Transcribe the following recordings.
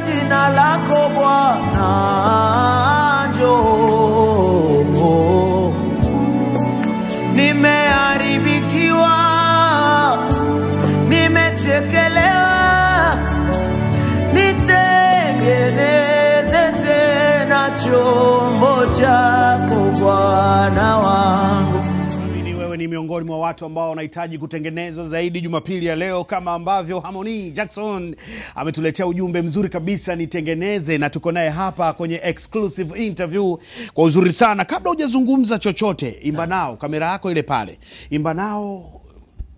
jina lako Bwana, njoo. Nimeharibikiwa, nimechekelewa, nitengeneze tena chombo chako Bwana wangu. Ni miongoni mwa watu ambao wanahitaji kutengenezwa zaidi Jumapili ya leo, kama ambavyo Harmony Jackson ametuletea ujumbe mzuri kabisa, nitengeneze, na tuko naye hapa kwenye exclusive interview kwa uzuri sana. Kabla hujazungumza chochote, imba nao, kamera yako ile pale, imba nao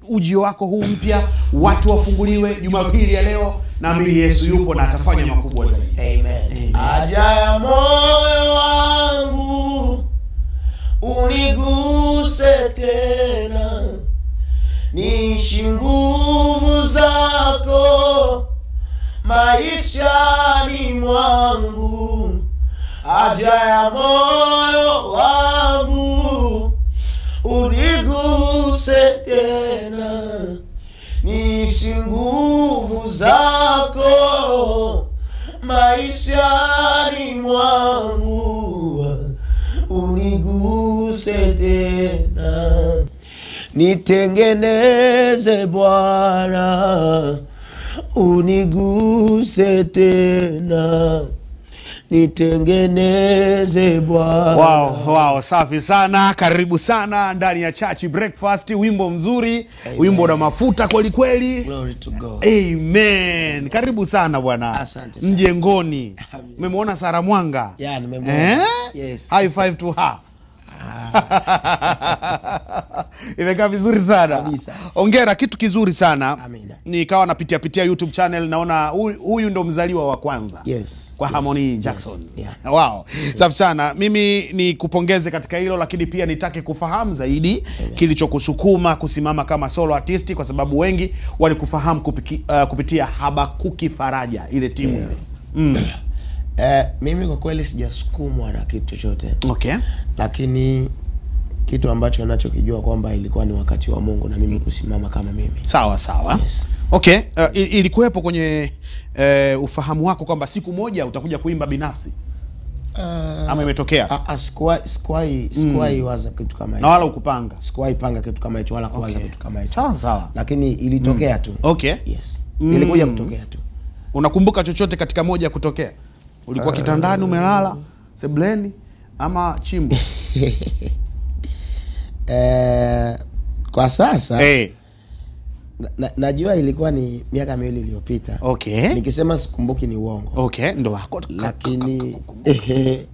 ujio wako huu mpya, watu wafunguliwe Jumapili ya leo. Naamini Yesu yupo na atafanya makubwa zaidi. Amen. Haja ya moyo wangu uniguse tena, niishi nguvu zako maishani mwangu. Haja ya moyo wangu uniguse tena, niishi nguvu zako maishani mwangu, uniguse tena. Nitengeneze Bwana, uniguse tena, nitengeneze Bwana. Wow, wow, safi sana. Karibu sana ndani ya Church Breakfast. Wimbo mzuri. Amen. Wimbo na mafuta kweli kweli. Glory to God. Amen. Karibu sana bwana. Asante sana. Mjengoni. Umemwona Sara Mwanga? Yeah, nimemwona. Eh? Yes. High five to her. Imekaa vizuri sana. Kabisa. Hongera, kitu kizuri sana. Amina. Nikawa napitia pitia YouTube channel, naona huyu ndo mzaliwa wa kwanza. Yes. Kwa yes. Harmony Jackson. Yes. Yeah. Wow. Safi sana. Mimi ni kupongeze katika hilo, lakini pia nitake kufahamu zaidi kilichokusukuma kusimama kama solo artist, kwa sababu wengi walikufahamu kupitia Habakuki Faraja, ile timu ile. Mm. Mimi kwa kweli sijasukumwa na kitu chochote. Okay. Lakini kitu ambacho ninachokijua kwamba ilikuwa ni wakati wa Mungu na mimi kusimama kama mimi. Sawa sawa. Yes. Okay, ilikuwepo kwenye ufahamu wako kwamba siku moja utakuja kuimba binafsi? Ama imetokea? Sikuwahi waza kitu kama hicho. Na wala ukupanga? Sikuwahi panga kitu kama hicho wala kuwaza kitu kama hicho. Sawa sawa. Lakini ilitokea tu. Okay. Yes. Ilikuja kutokea tu. Unakumbuka chochote katika moja kutokea? Ulikuwa kitandani umelala, sebuleni ama chimbo? Kwa sasa najua ilikuwa ni miaka miwili iliyopita. Okay. Nikisema sikumbuki ni uongo. Okay, ndo wako. Lakini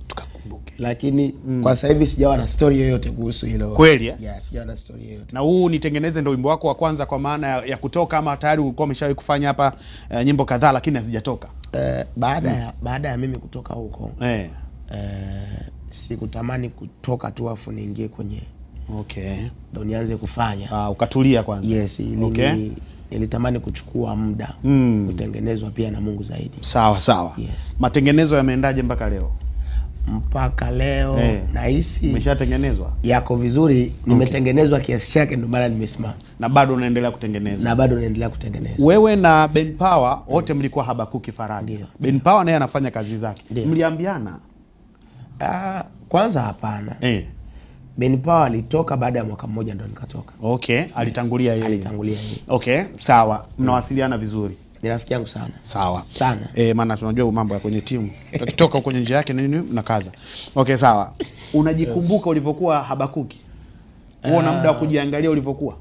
tukakumbuke. Lakini kwa sasa hivi sijawa na story yoyote kuhusu hilo. Kweli eh? Yeah, sijawa na story yoyote. Na huu nitengeneze ndo wimbo wako wa kwanza kwa maana ya kutoka, ama tayari ulikuwa umeshawahi kufanya hapa nyimbo kadhaa lakini hazijatoka? Baada ya mimi kutoka huko, sikutamani kutoka tu afu niingie kwenye okay, ndo nianze kufanya. Ukatulia kwanza. Yes, nilitamani kuchukua muda kutengenezwa pia na Mungu zaidi. Sawa sawa. Yes. Matengenezo yameendaje mpaka leo? Mpaka leo nahisi umeshatengenezwa? Yako vizuri, nimetengenezwa kiasi chake, ndio maana nimesimama. Na bado unaendelea kutengenezwa? Na bado naendelea kutengenezwa. Wewe na Ben Power wote mlikuwa Habakuki Faraja. Ben Power naye anafanya kazi zake. Mliambiana? Kwanza hapana. Ben Power alitoka baada ya mwaka mmoja ndo nikatoka. Okay, alitangulia yeye. Alitangulia yeye. Okay, sawa. Mnawasiliana vizuri? Ni rafiki yangu sana. Sawa. Sana. Maana tunajua mambo ya kwenye timu. Tukitoka huko nje yake nini mnakaza. Okay, sawa. Unajikumbuka ulivyokuwa Habakuki? Uona muda wa kujiangalia ulivyokuwa?